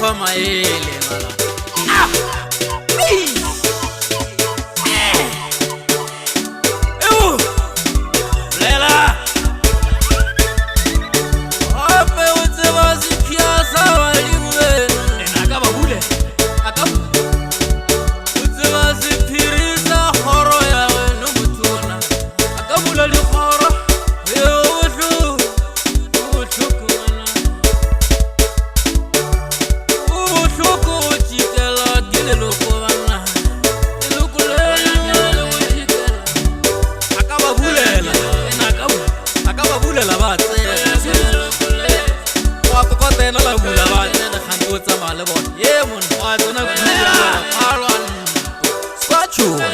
fa maele mala. Ah! Ei! Eh! Ew! Bolela! Gape o tseba sephia sa badimo beno. Ena a ka ba bulela. A ka bula. O tseba sephiri sa kgoro ya geno motho ona. A ka bula dikgoro. Ee, o bohloko. O bohloko ngwana. O bohloko go tšikela ke leloko banna. Leloko le lengwe le go tšikela. A ka ba bulela. Ena a ka bula. A ka ba bulela ba tsena. Wa kokota ena la bula ba tsena kgante o tsamaya le bona. Ye monna wa tsena kudu. Ba lwa ntwa. Squatšhoga.